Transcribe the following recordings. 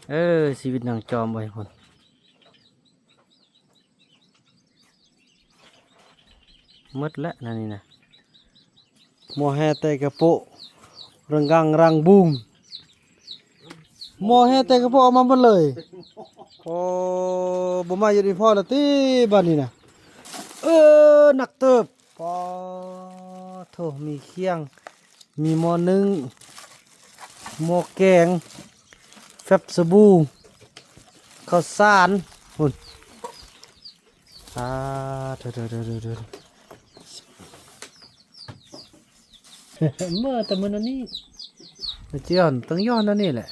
ເອີ ຊີວິດນາງຈອມເອີຍພຸ້ນ ໝົດແລ້ວນັ້ນນີ້ນະ ໝໍແຮ່ແຕ່ກະໂປະ ເຣິງຣັງຣັງບູມ ໝໍແຮ່ແຕ່ກະໂປະເອົາມາໝົດເລີຍ. ໂອ້ ບໍ່ມາຢູ່ນີ້ພໍລະຕິບາດນີ້ນະ. ເອີ ໜັກເຕີບ ປາໂທ້ ມີຄຽງ ມີໝໍ້ໜຶ້ງ ໝໍ້ແກງ ແຟັບສະບູ ເຂົ້າສານພຸ້ນ. ອາ ໂທ້ໆໆໆ ເມື່ອແຕ່ມື້ນັ້ນນີ້ ໄປຈອນ ຕ້ອງຍ້ອນອັນນີ້ແຫຼະ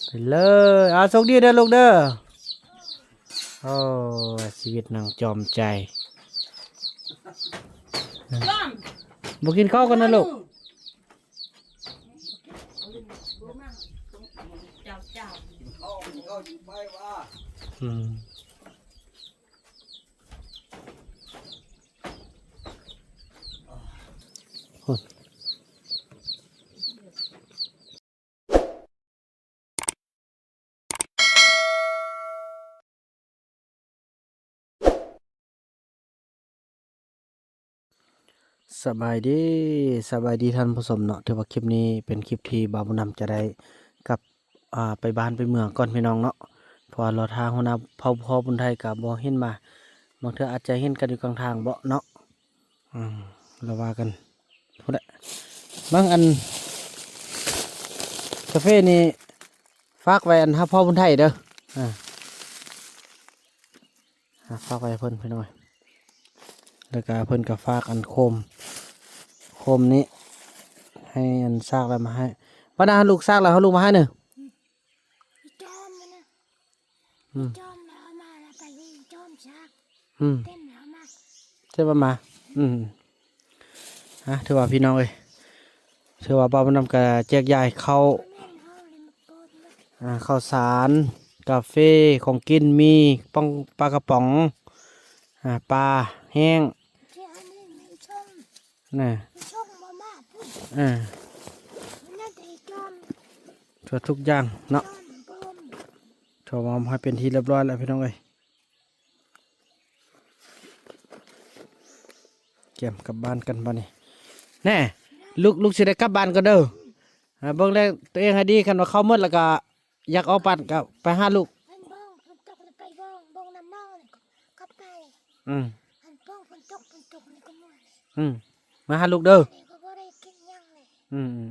ໄປເລີຍ. ອາ ໂຊກດີເດີລູກເດີ. ໂອ້ ຊີວິດນາງຈອມໃຈ. ບໍ່ກິນເຂົ້າກັນນະລູກ. ອືມ. ສະບາຍດີ ສະບາຍດີທ່ານຜູ້ຊົມເນາະ. ຖືວ່າຄລິບນີ້ເປັນຄລິບທີ່ບ່າວບຸນນຳຈະໄດ້ກັບ ອ່າ ໄປບ້ານໄປເມືອງກ່ອນພີ່ນ້ອງເນາະ ເພາະວ່າລໍຖ້າຫົວໜ້າເຜົ່າພໍ່ບຸນໄທກະບໍ່ເຫັນມາ ບາງເທື່ອອາດຈະເຫັນກັນຢູ່ກາງທາງເບາະເນາະ. ອືມ ລະວ່າກັນພຸ້ນແຫຼະ. ມັງອັນກາເຟນີ້ຝາກໄວ້ອັນຫາພໍ່ບຸນໄທເດີ. ອ່າ ຝາກໄວ້ເພິ່ນພີ່ນ້ອງ ແລ້ວກະເພິ່ນກະຝາກອັນໂຄມ ໂຄມນີ້ໃຫ້ອັນຊາກແລ້ວມາໃຫ້. ບັດນາລູກຊາກແລ້ວເຮົາລູກມາໃຫ້ເນີ. ອີຈອມນະ ອືມ ອີຈອມເອົາມາແລ້ວໄປອີຈອມຊາກ ອືມ ເຕັມເອົາມາ ເຕັມເອົາມາ ອືມ. ອ່າ ຖືວ່າພີ່ນ້ອງເອີຍ ຖືວ່າບ່າວບຸນນຳກະແຈກຢາຍເຂົ້າ ແມ່ນເຮົານີ້ມັນໂກນເບິດ ອ່າ ເຂົ້າສານ ກາເຟ ຂອງກິນ ມີປ໋ອງ ປາກະປ໋ອງ ອ່າ ປາແຫ້ງ ທີ່ອັນນີ້ມັນຊົງ ນະ ມັນຊົງບໍ່ມາພຸ້ນ ອ່າ ມັນໜ້າຈະອີຈອມ ທົ່ວທຸກຢ່າງເນາະ ຖົ່ວມາໃຫ້ເປັນທີ່ຮຽບຮ້ອຍແລ້ວພີ່ນ້ອງເອີຍ. ກຽມກັບບ້ານກັນບາດນີ້ ແນ່ ລູກ ລູກຊິໄດ້ກັບບ້ານກ່ອນເດີ. ເບິ່ງແລໂຕເອງໃຫ້ດີ ຄັນວ່າເຂົ້າໝົດແລ້ວກະຢາກອອກບ້ານກະໄປຫາລູກ. ຄັນເບິ່ງຝົນຕົກແລ້ວໄປເບິ່ງ ເບິ່ງນຳນ້ອງ ກັບໄປ ອືມ ຄັນເບິ່ງຝົນຕົກ ຝົນຕົກນີ້ກະເມື່ອຍ ອືມ ມາຫາລູກເດີ. ນີ້ກະບໍ່ໄດ້ກິນຫຍັງເລີຍ ອືມ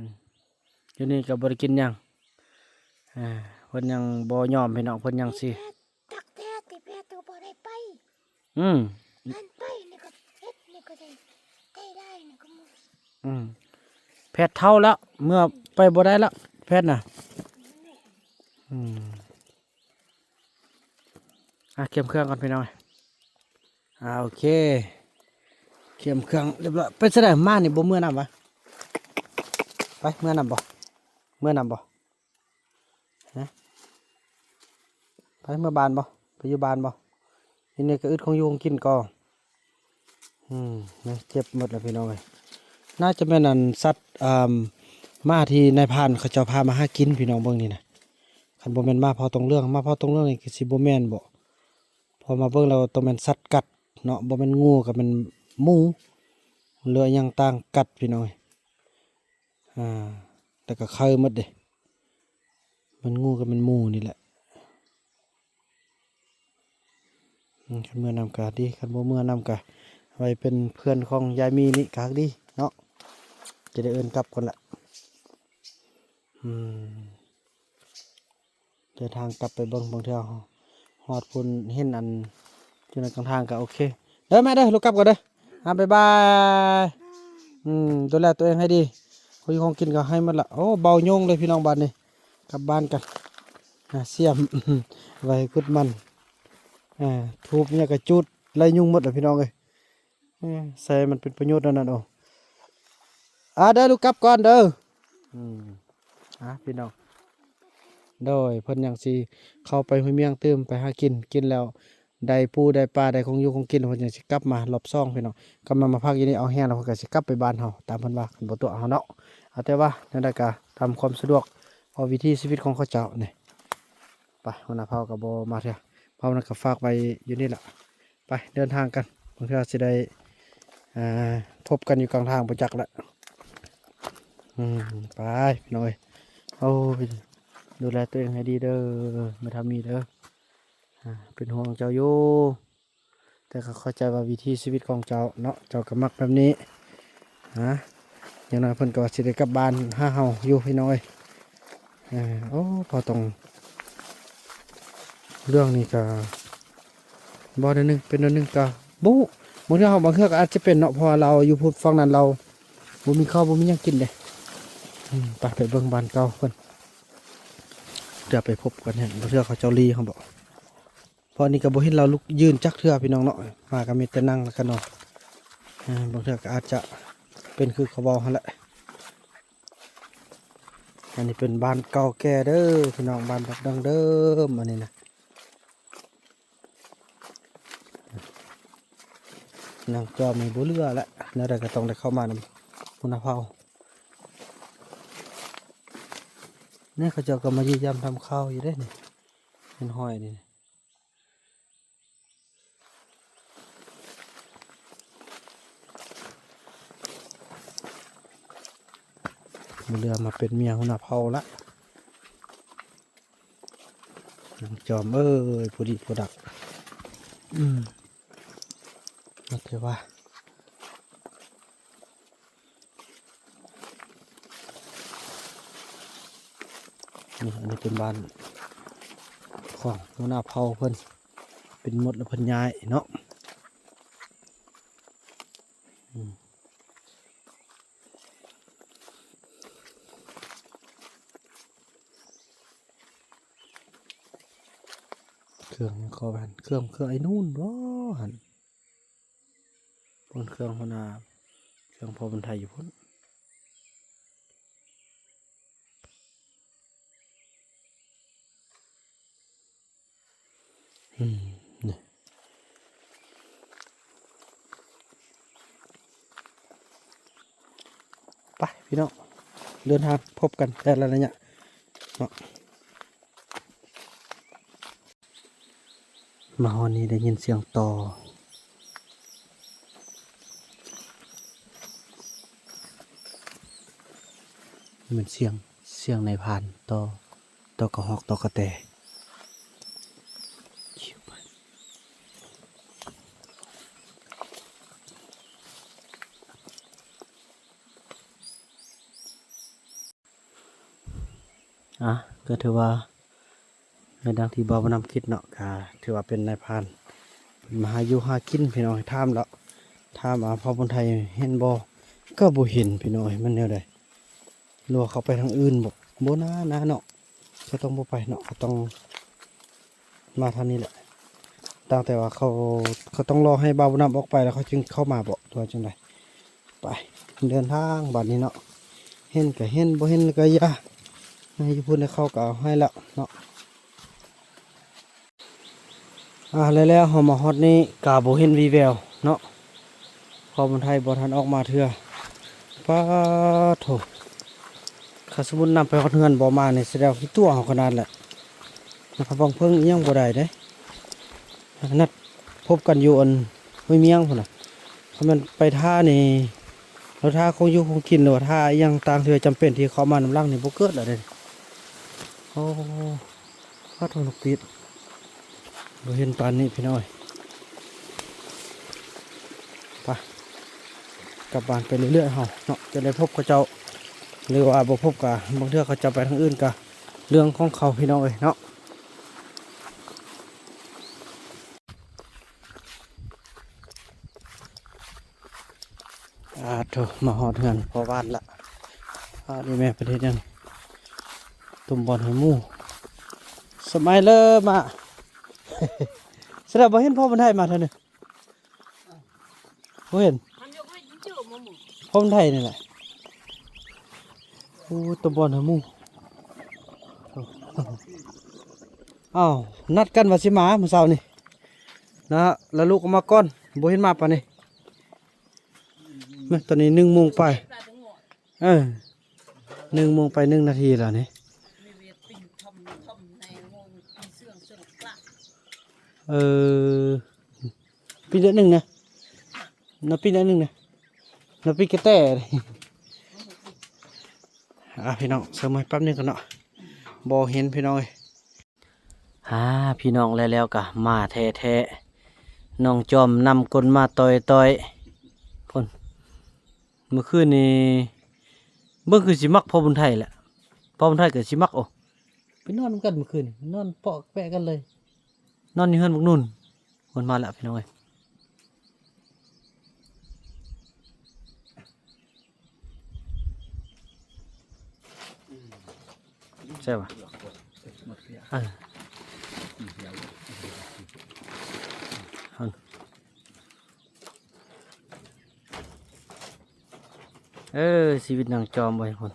ຢູ່ນີ້ກະບໍ່ໄດ້ກິນຫຍັງ ອ່າ ເພິ່ນຍັງບໍ່ຍອມພີ່ນ້ອງ ເພິ່ນຍັງຊິ ຕັກແດດຕິ ແປດໂຕບໍ່ໄດ້ໄປ ອືມ ອັນໄປນີ້ກະເຮັດນີ້ກະໄດ້ ໄດ້ຫຼາຍນີ້ກະໝົດ ອືມ ແພດເຖົ້າແລ້ວ ເມື່ອໄປບໍ່ໄດ້ແລ້ວ ແພດນະ ອືມ. ອ່າ ກຽມເຄື່ອງກ່ອນພີ່ນ້ອງ. ອ່າ ໂອເຄ ກຽມເຄື່ອງຮຽບຮ້ອຍ. ໄປໃສ ມານີ້ບໍ່ເມືອນຳຫວາ? ໄປ ເມືອນຳບໍ່? ເມືອນຳບໍ່? ຮະ? ໄປເມືອບ້ານບໍ່? ໄປຢູ່ບ້ານບໍ່? ຢູ່ນີ້ກະອຶດຂອງຢູ່ຂອງກິນກໍ ອືມ ເຈັບໝົດແລ້ວພີ່ນ້ອງເອີຍ. ໜ້າຈະແມ່ນອັນສັດ ອ່າ ໝາທີ່ນາຍພານເຂົາເຈົ້າພາມາຫາກິນພີ່ນ້ອງເບິ່ງນີ້ນະ. ຄັນບໍ່ແມ່ນໝາເຜົ່າຕົງເຫຼືອງ ໝາເຜົ່າຕົງເຫຼືອງນີ້ກະຊິບໍ່ແມ່ນເບາະ ເພາະມາເບິ່ງແລ້ວຕ້ອງແມ່ນສັດກັດເນາະ ບໍ່ແມ່ນງູກະແມ່ນໝູ ຫຼືອີ່ຫຍັງຕ່າງກັດພີ່ນ້ອງເອີຍ. ອ່າ ແຕ່ກະໄຄໝົດເດ້ ແມ່ນງູກະແມ່ນໝູນີ້ແຫຼະ. ອືມ ຄັນເມືອນຳກະດີ ຄັນບໍ່ເມືອນຳກະໄວ້ເປັນເພື່ອນຂອງຍາຍມີນີ້ກະຮັກດີເນາະ ຈະໄດ້ເອີ້ນກັບກ່ອນລະ. ອືມ ເດີນທາງກັບໄປເບິ່ງ ບາງເທື່ອຮອດພຸ້ນເຫັນອັນຢູ່ໃນກາງທາງກະໂອເຄເດີແມ່ເດີ ລູກກັບກ່ອນເດີ. ອ່າ ບາຍບາຍ. ອືມ ດູແລຕົວເອງໃຫ້ດີ ຂອງຢູ່ຂອງກິນກະໃຫ້ໝົດລະ. ໂອ້ ເບົາໂຍງເລີຍພີ່ນ້ອງ ບາດນີ້ກັບບ້ານກັນ. ອ່າ ສຽມ ໄວ້ຂຸດມັນ ອ່າ ທູບຫຍັງກະຈູດໄລ່ຍຸງໝົດລະພີ່ນ້ອງເອີຍ. ເອີ ໃສ່ມັນເປັນປະໂຫຍດແນວນັ້ນ. ໂອ້ ອ່າ ເດີ ລູກກັບກ່ອນເດີ. ອືມ ອ່າ ພີ່ນ້ອງ ໂດຍ ເພິ່ນຍັງຊິເຂົ້າໄປຫ້ວຍມຽງຕື່ມ ໄປຫາກິນ ກິນແລ້ວ ໄດ້ປູໄດ້ປາ ໄດ້ຂອງຢູ່ຂອງກິນ ເພິ່ນຍັງຊິກັບມາລອບສອງພີ່ນ້ອງ. ກັບມາ ມາພັກຢູ່ນີ້ເອົາແຮງແລ້ວ ເພິ່ນກະຊິກັບໄປບ້ານເຮົາ ຕາມເພິ່ນວ່າ ຄັນບໍ່ຕົວະເຮົາເນາະ. ເອົາແຕ່ວ່າແນວໃດກະຕາມຄວາມສະດວກ ເພາະວິຖີຊີວິດຂອງເຂົາເຈົ້ານີ້. ໄປ ຫົວໜ້າເຜົ່າກໍບໍ່ມາເທື່ອ ເພາະນັ້ນກໍຝາກໄວ້ຢູ່ນີ້ລະ. ໄປເດີນທາງກັນ ບາງເທື່ອຊິໄດ້ ອ່າ ພົບກັນຢູ່ກາງທາງບໍ່ຈັກລະ. ອືມ ໄປພີ່ນ້ອງເອີຍ ໂອ້ຍ ດູແລຕົວເອງໃຫ້ດີເດີ ແມ່ທຳມີເດີ ອ່າ ເປັນຫ່ວງເຈົ້າຢູ່. ແຕ່ກໍເຂົ້າໃຈວ່າວິຖີຊີວິດຂອງເຈົ້າເນາະ ເຈົ້າກໍມັກແບບນີ້ນະ. ຢ່າງໜ້ອຍເພິ່ນກໍວ່າຊິໄດ້ກັບບ້ານຫາເຮົາຢູ່ພີ່ນ້ອງເອີຍ. ເອີ ໂອ້ ພໍຕ້ອງ ເລື່ອງນີ້ກໍບໍ່ໜ້ອຍໜຶ່ງ ເປັນໜ້ອຍໜຶ່ງກໍບໍ່ຮູ້. ບາງເທື່ອເຮົາ ບາງເທື່ອກໍອາດຈະເປັນເນາະ ເພາະວ່າລາວຢູ່ພຸ້ນຝັ່ງນັ້ນ ລາວບໍ່ມີເຂົ້າບໍ່ມີຫຍັງກິນເດ້. ອືມ ໄປ ໄປເບິ່ງບ້ານເກົ່າເພິ່ນ ເພື່ອໄປພົບກັນແຮງ ບາງເທື່ອເຂົາເຈົ້າລີເຮົາບໍ. ເພາະນີ້ກໍບໍ່ເຫັນລາວລຸກຢືນຈັກເທື່ອພີ່ນ້ອງເນາະ ມາກໍມີແຕ່ນັ່ງແລ້ວກໍນອນ. ເອີ ບາງເທື່ອກໍອາດຈະເປັນຄືເຂົາເວົ້າຫັ້ນແຫຼະ. ອັນນີ້ເປັນບ້ານເກົ່າແກ່ເດີພີ່ນ້ອງ ບ້ານແບບດັ້ງເດີມອັນນີ້ນະ. ນັ່ງຈອມນີ້ບໍ່ເຫຼືອແຫຼະ ແນວໃດກໍຕ້ອງໄດ້ເຂົ້າມານຳຫົວໜ້າເຜົ່າ. ນີ້ເຂົາເຈົ້າກໍມາຢ້ຽມຢາມທຳຂ່າວຢູ່ເດ້ນີ້ ເຫັນຫ້ອຍນີ້. ບໍ່ເຫຼືອມາເປັນເມຍຫົວໜ້າເຜົ່າລະ ນາງຈອມເອີຍ ຜູ້ດີຜູ້ດັກ. ອືມ ໂອເຄວ່າ ນີ້ ອັນນີ້ເປັນບ້ານຂອງຫົວໜ້າເຜົ່າເພິ່ນ ເປັນໝົດແລ້ວເພິ່ນຍ້າຍເນາະ. ອືມ ເຄື່ອງຫຍັງເຂົາວ່າຫັ້ນ ເຄື່ອງ ເຄື່ອງໄອ້ນູນບໍຫັ້ນ ບ່ອນເຄື່ອງຫົວໜ້າ ເຄື່ອງພໍ່ບຸນໄທຢູ່ພຸ້ນ. ອືມ ນີ້ ໄປພີ່ນ້ອງ ເດີນທາງພົບກັນແຕ່ລະໄລຍະເນາະ. ມາຮອດນີ້ໄດ້ຍິນສຽງຕໍ່ ແມ່ນສຽງ ສຽງນາຍພານຕໍ່ ຕໍ່ກະຮອກຕໍ່ກະແຕ. ອ່ະ ກໍຖືວ່າແມ່ນດັ່ງທີ່ບ່າວບຸນນຳຄິດເນາະ ກໍຖືວ່າເປັນນາຍພານ ເພິ່ນມາຫາຢູ່ຫາກິນພີ່ນ້ອງ. ຖາມລະ ຖາມ ອ່າ ພໍ່ບຸນໄທເຫັນບໍ່ ກໍບໍ່ເຫັນພີ່ນ້ອງເອີຍ ມັນແນວໃດ ຫຼືວ່າເຂົາໄປທາງອື່ນບໍ? ບໍ່ນາ ນາເນາະ ກໍຕ້ອງບໍ່ໄປເນາະ ກໍຕ້ອງ ມາທາງນີ້ແຫຼະ ຕັ້ງແຕ່ວ່າເຂົາ ເຂົາຕ້ອງລໍໃຫ້ບ່າວບຸນນຳອອກໄປ ແລ້ວເຂົາຈຶ່ງເຂົ້າມາບໍ ຫຼືວ່າຈັ່ງໃດ? ໄປ ເດີນທາງບາດນີ້ເນາະ ເຫັນກໍເຫັນ ບໍ່ເຫັນກໍຢ່າ ໃຫ້ຢູ່ພຸ້ນ ເຂົາກໍເອົາໃຫ້ແລ້ວເນາະ. ອ່າ ແລ້ວໆ ເຮົາມາຮອດນີ້ກໍບໍ່ເຫັນວີ່ແວວເນາະ ພໍ່ບຸນໄທບໍ່ທັນອອກມາເທື່ອ. ປາໂທ້ ຄັນສົມມຸດນຳໄປຮອດເຮືອນບໍ່ມານີ້ ສະແດງວ່າຂີ້ຕົວະເຮົາຂະໜາດແຫຼະ ເຮົາຫວັງເພິ່ງອີ່ຫຍັງບໍ່ໄດ້ເດ້. ນັດພົບກັນຢູ່ອັນຫ້ວຍມຽງພຸ້ນນະ ຄັນແມ່ນໄປຖ້ານີ້ ເຮົາຖ້າຂອງຢູ່ຂອງກິນ ຫຼືວ່າຖ້າອີ່ຫຍັງຕ່າງທີ່ວ່າຈຳເປັນທີ່ເຂົ້າມານຳຫຼັງນີ້ ບໍ່ເກີດແລ້ວເດ້. ໂອ້ ປາໂທ້ ນົກປີດ ບໍ່ເຫັນປານນີ້ພີ່ນ້ອງເອີຍ. ໄປ ກັບບ້ານໄປເລື້ອຍໆ ເຮົາເນາະ ຈະໄດ້ພົບເຂົາເຈົ້າ ຫຼືວ່າບໍ່ພົບກະ ບາງເທື່ອເຂົາເຈົ້າໄປທາງອື່ນກະເລື່ອງຂອງເຂົາພີ່ນ້ອງເອີຍເນາະ. ອາໂທ້ ມາຮອດເຮືອນພໍ່ບ້ານລະ. ອາ ນີ້ແມ່ເພິ່ນເຮັດຫຍັງ? ຕົ້ມບ່ອນໃຫ້ໝູ. ສະໄໝເລີມາ ສະແດງບໍ່ເຫັນພໍ່ບຸນໄທມາເທື່ອນີ້ ບໍ່ເຫັນ ພໍ່ບຸນໄທນີ້ແຫຼະ. ໂອ້ ຕົ້ມບ່ອນໃຫ້ໝູ. ອ້າວ ນັດກັນວ່າຊິມາມື້ເຊົ້ານີ້ນະ ແລ້ວລູກກໍມາກ່ອນ ບໍ່ເຫັນມາປານນີ້. ແມ່ນຕອນນີ້ໜຶ່ງໂມງປາຍ ເອີ ໜຶ່ງໂມງໄປໜຶ່ງນາທີແລ້ວນີ້. ເອີ ປີດໜ້ອຍໜຶ່ງນະ ນະປີດໜ້ອຍໜຶ່ງນະ ນະປີດກະແຕ. ອ່າ ພີ່ນ້ອງ ເຊີມໃໝ່ແປັບໜຶ່ງກ່ອນເນາະ ບໍ່ເຫັນພີ່ນ້ອງເອີຍ. ອ່າ ພີ່ນ້ອງ ແລ້ວໆ ກະມາແທ້ໆ ນ້ອງຈອມນຳກົ້ນມາຕ່ອຍໆ ພຸ້ນ. ມື້ຄືນນີ້ເບິ່ງຄືຊິມັກພໍ່ບຸນໄທແຫຼະ ພໍ່ບຸນໄທກໍຊິມັກ. ໂອ້ ໄປນອນນຳກັນມື້ຄືນ ນອນເປາະແປະກັນເລີຍ ນອນຢູ່ເຮືອນບັກນຸ່ນ. ໂອ້ ມາແລ້ວພີ່ນ້ອງເອີຍ ໃຊ່ປະ? ເອີ ເອີ ຊີວິດນາງຈອມເອີຍພຸ້ນ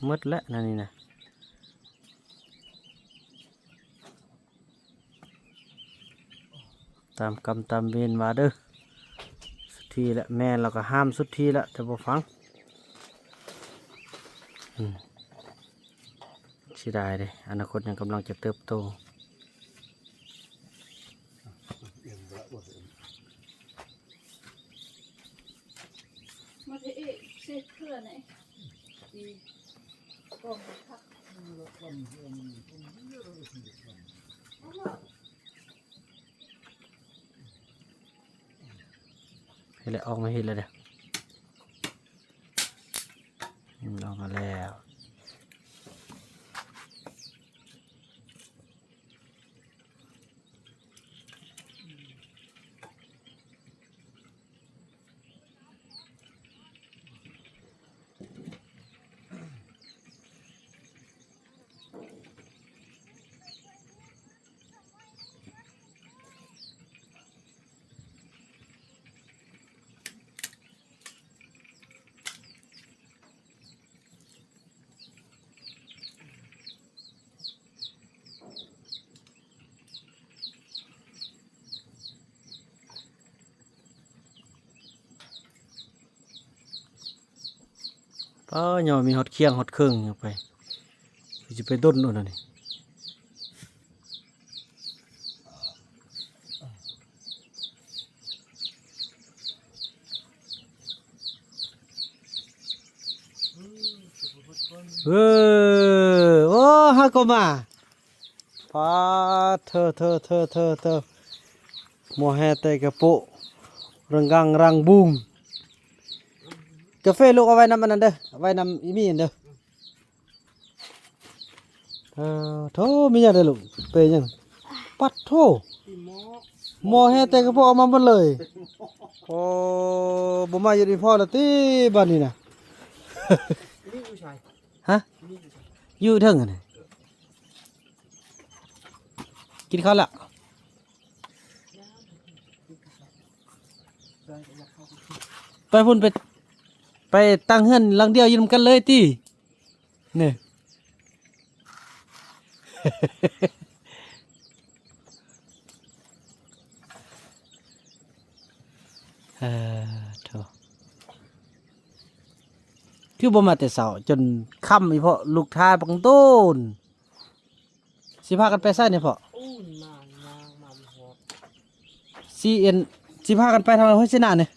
ໝົດແລ້ວນັ້ນນີ້ນະ. ຕາມກຳຕາມເວນມາເດີ ສຸດທີແຫຼະ ແມ່ລາວກໍຫ້າມສຸດທີແຫຼະ ແຕ່ບໍ່ຟັງ. ອືມ ເສຍດາຍເດ້ ອະນາຄົດຍັງກຳລັງຈະເຕີບໂຕ. ເຮັດແລ້ວ ອອກມາເຮັດແລ້ວເດີ ອືມ ອອກມາແລ້ວ. ປ້າ ຍັງມີຮອດຄຽງຮອດເຄິ່ງຢູ່ໄປ ຄືຊິໄປດົນໂອນນີ້. ເອີ ໂອ້ ຫາກໍມາ ປາດເທີ ເທີ ເທີ ເທີ ໝໍແຮ່ແຕ່ກະໂປະ ເຣິງກັງຣັງບູງ. ກາເຟລູກເອົາໄວ້ນຳອັນນັ້ນເດີ ເອົາໄວ້ນຳອີ່ມີ່ຫັ້ນເດີ. ເອີ ໂທ້ ມີຫຍັງເດີລູກ ເປຫຍັງ ປັດໂທ້ ໝໍແຮ່ແຕ່ກະໂປະເອົາມາໝົດເລີຍ. ໂອ້ ບໍ່ມາຢູ່ດີພໍລະຕິບາດນີ້ນະ. ມີຢູ່ໃສ? ຮະ? ມີຢູ່ໃສ? ຢູ່ເທິງຫັ້ນນະ. ກິນເຂົ້າແລ້ວ ໄປພຸ້ນ ໄປ ໄປຕັ້ງເຮືອນຫຼັງດຽວຢູ່ນຳກັນເລີຍຕິ ນີ້. ເອີ ໂທ້ ຄືບໍ່ມາແຕ່ເຊົ້າຈົນຄ່ຳອີ່ເພາະ ລູກທ້າບັກໂດນ. ຊິພາກັນໄປໃສນີ້ພໍ່? ອູ້ນມາ ຍ່າງມາບໍ່ຮອດ ຊິເອັນ ຊິພາກັນໄປທາງຫ້ວຍເຊນານີ້.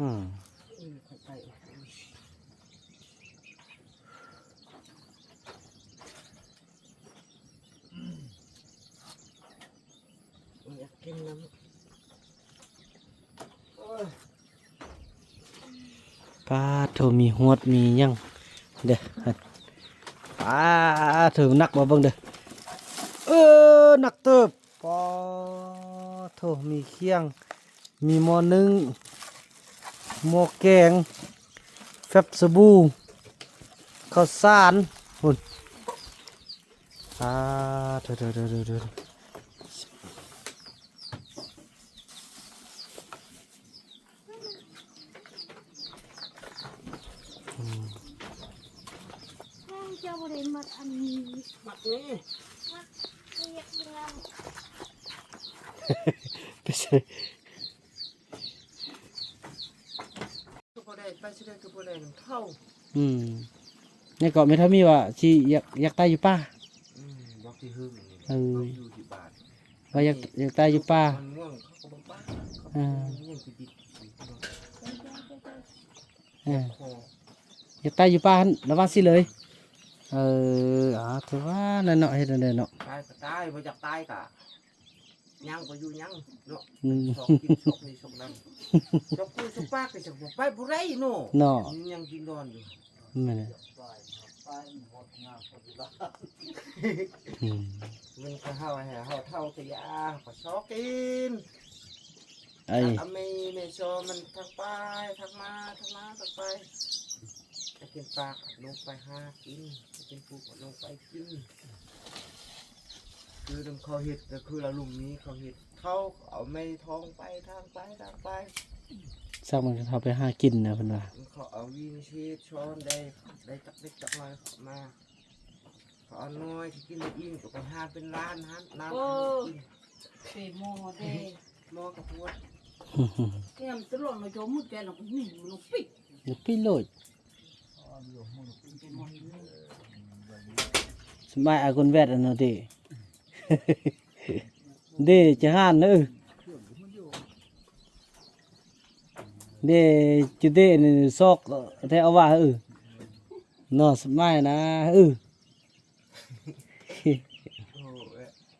ອືມ ຢາກກິນນ້ຳ. ປາດໂທ້ ມີຫວດມີຫຍັງເດີ ປາດໂທ້ ໜັກບໍ່ ເບິ່ງເດີ ເອີ ໜັກເຕີບ ປາດໂທ້ ມີຄຽງ ມີໝໍ້ໜຶ້ງ ໝໍ້ແກງ ແຟັບສະບູ ເຂົ້າສານ ພຸ້ນ. ອ່າ ເທີ ເທີ ເທີ ເທີ ເທີ ອືມ ເຈົ້າບໍ່ໄດ້ມັດອັນນີ້ ມັດນີ້ ມັດ ໄປໃສ? ໄປຊິໄດ້ຄືບໍ່ໄດ້ນຳເຖົ້າ. ອືມ ນີ້ກໍແມ່ເຖົ້າມີວ່າຊິຢາກ ຢາກຕາຍຢູ່ປ່າ. ອືມ ບອກທີ່ຫຶງນີ້ ເອີ ເຂົາຢູ່ທີ່ບ້ານ ວ່າຢາກ ຢາກຕາຍຢູ່ປ່າ. ມັນງ່ວງ ເຂົາກໍບໍ່ປາ ເອີ ເຂົາບໍ່ມີຫຍັງຊິບິດ. ເອີ ຢາກຕາຍຢູ່ປ່າຫັ້ນ ລະວ່າຊິເລີຍ. ເອີ ອາ ຖືວ່ານັ້ນເນາະ ເຮັດແນວໃດເນາະ ຕາຍກໍຕາຍ ບໍ່ຢາກຕາຍກໍ ຍັງກໍຢູ່ຍັງເນາະ. ອືມ ຊອກກິນຊອກນີ້ຊອກນັ້ນ ຊອກຢູ່ຊອກປາກກໍຈັກບໍ່ໄປບໍ່ໄດ້ເນາະ ເນາະ ຍັງກິນດອນຢູ່. ແມ່ນແຫຼະ ອືມ ມັນກໍເຮົາໃຫ້ເຮົາເຖົ້າກໍຢ່າ ເຮົາກໍຊອກກິນ. ໄອ້ ເອົາແມ່ ແມ່ຊອມມັນທັງໄປທັງມາ ທັງມາທັງໄປ ໄປກິນປາກລົງໄປຫາກິນ ໄປກິນປູກລົງໄປກິນ. ຄືນຳເຂົາເຮັດ ກໍຄືລາວລຸມນີ້ເຂົາເຮັດ ເຂົາເອົາໄມ້ທອງໄປທາງໄປທາງໄປ ສັກມັນກໍເຂົ້າໄປຫາກິນນະ ເພິ່ນວ່າ ເຂົາເອົາວິນຊີດຊ້ອນໄດ້ ໄດ້ຈັກເລັກຈັກນ້ອຍເຂົ້າມາ ເຂົາເອົານ້ອຍຊິກິນບໍ່ອີ່ມກໍໄປຫາເປັນລ້ານຫັ້ນ ນ້ຳ ໂອ້ ເປັນໝໍ້ເດ້ ໝໍ້ກະປວດ ແກ້ມຕະຫຼອດເນາະ ໂຈມຸດແກນອອກນີ້ ມັນປິດ ມັນປິດໂລດ. ສະບາຍອາກຸນແວດອັນນັ້ນຕິ ເດ້ຈະຫານເດີ ເດ້ຈຸເດນີ້ ຊອກແທ້ເອົາວ່າ ເອີ ເນາະ ສະບາຍນະ ເອີ.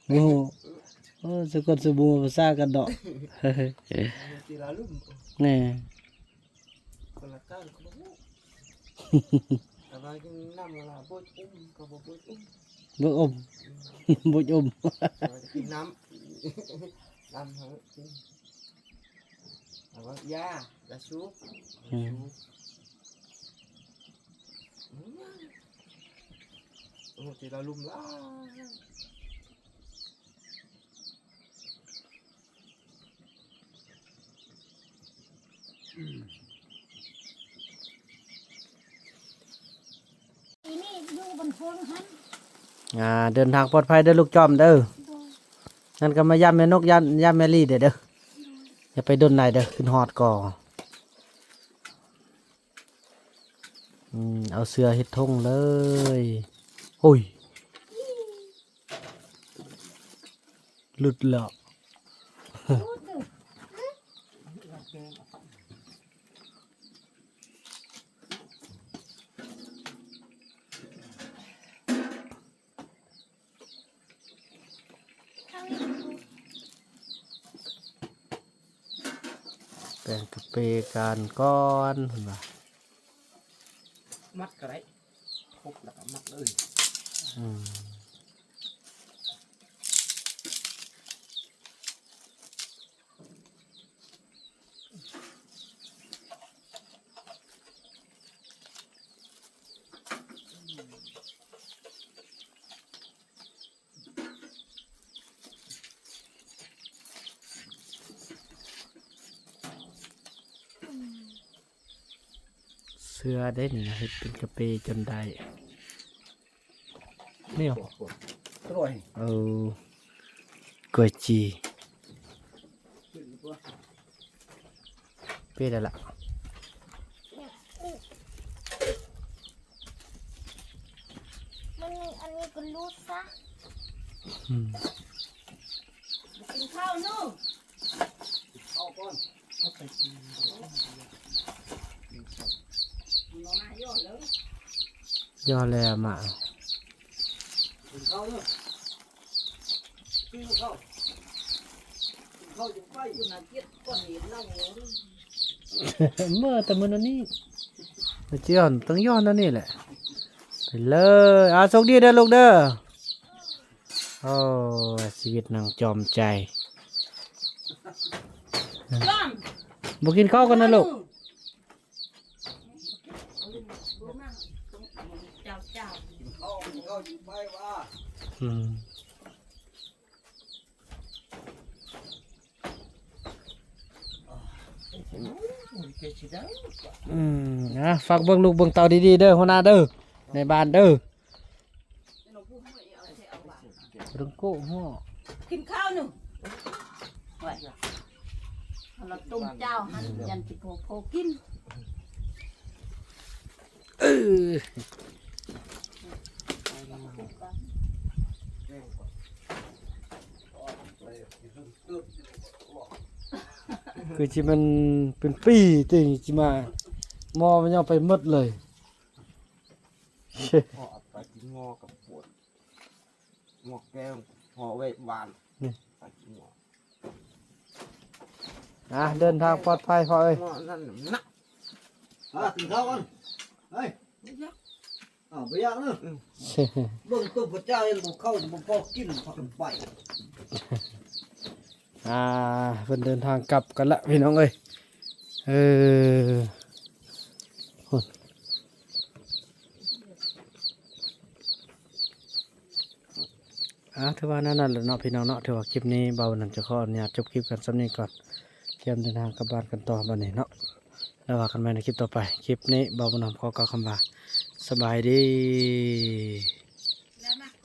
ໂອ້ ໂອ້ ສະກົດສະບູພາສາກັນເນາະ ແນ່. ແຕ່ວ່າກິນນ້ຳລະບົດອຸ້ມ ກໍບໍ່ບົດອຸ້ມ ບົດອົມ ອືມ ບົດອົມ ແຕ່ວ່າກິນນ້ຳ ນ້ຳເຮົາກິນ ແລ້ວກໍຢາ ຢາສູບ ອືມ ຢາສູບ ໂອ້ ທີ່ລາວລຸມຫຼາຍ. ອ່າ ເດີນທາງປອດໄພເດີລູກຈອມເດີ. ໂດຍ. ນັ້ນກໍມາຢາມແມ່ນົກ ຢາມ ຢາມແມ່ລີເດີ ເດີ. ໂດຍ. ຢ່າໄປດົນຫຼາຍເດີ ຂຶ້ນຮອດກໍ ອືມ ເອົາເສືອເຮັດທົ່ງເລີຍ. ໂອ້ຍ ຫຼຸດແລ້ວ. ແປງກະເປກັນກ່ອນ ເພິ່ນວ່າ. ມັດກໍໄດ້ ຄົບແລ້ວກໍມັດເລີຍ. ອືມ. ເສືອເດ້ນີ້ນະ ເຮັດເປັນກະເປຈົນໄດ້. ນີ້ຫວາ? ເອີ ກ້ວຍຈີ່. ເປໄດ້ລະ. ມັນມີອັນນີ້ກໍຫຼຸດຊະ. ອືມ. ກິນເຂົ້າເນາະ. ເຂົ້າກ່ອນ ເອົາໄປກິນ ມັນບໍ່ມາຍໍ້ເລີຍ. ຍໍ້ແລ້ວມາ. ກິນເຂົ້າເນາະ. ກິນເຂົ້າ ກິນເຂົ້າຈະໄປ. ເມື່ອແຕ່ມື້ນັ້ນນີ້ ມາຈຽວ ຕ້ອງຍ້ອນອັນນີ້ແຫຼະ. ໄປເລີຍ. ອາ ໂຊກດີເດີລູກເດີ. ໂອ້ ຊີວິດນາງຈອມໃຈ. ຈອມ ບໍ່ກິນເຂົ້າກັນນະລູກ. ເຈົ້າ ເຈົ້າ ກິນເຂົ້າ ກິນເຂົ້າ ກິນໄປວ່າ. ອືມ. ອືມ ອ່າ ຝາກເບິ່ງລູກເບິ່ງເຕົ້າດີໆເດີ ຫົວໜ້າເດີ ໃນບ້ານເດີ. ເບິ່ງໂກະຫົວ ກິນເຂົ້າໜຶ່ງ ວ່າ ເອົາລະຕົ້ມເຈົ້າຫັ້ນ ຍັນຊິພໍ ພໍກິນ. ຄື ຄືຊິແມ່ນເປັນປີຕິ ຊິມາ ໝໍມັນຍັງໄປໝົດເລີຍ. ພໍໄປກິນງໍກັບປວດ ງົວແກ້ວ ພໍໄວ້ບ້ານ ນີ້ ໄປກິນງໍ ອ່າ ເດີນທາງປອດໄພພໍ່ເອີຍ. ງໍນັ້ນໜັກ ພາກິນເຂົ້າກ່ອນ ເຮີ້ຍ ອ້າວ ບໍ່ຢາກເນາະ ອືມ ເບິ່ງຕົວພະເຈົ້າຍັງບໍ່ເຂົ້າ ບໍ່ພໍກິນ ພາກັນໄປ. ອ່າ ເພິ່ນເດີນທາງກັບກັນລະພີ່ນ້ອງເອີຍ ເອີ ພຸ້ນ. ອ່າ ຖືວ່າແນວນັ້ນແຫຼະເນາະພີ່ນ້ອງເນາະ ຖືວ່າຄລິບນີ້ບ່າວບຸນນຳຈະຂໍອະນຸຍາດຈົບຄລິບກັນສ່ຳນີ້ກ່ອນ ກຽມເດີນທາງກັບບ້ານກັນຕໍ່ບັດນີ້ເນາະ ແລ້ວວ່າກັນໃໝ່ໃນຄລິບຕໍ່ໄປ. ຄລິບນີ້ບ່າວບຸນນຳຂໍກ່າວຄຳວ່າ ສະບາຍດີ.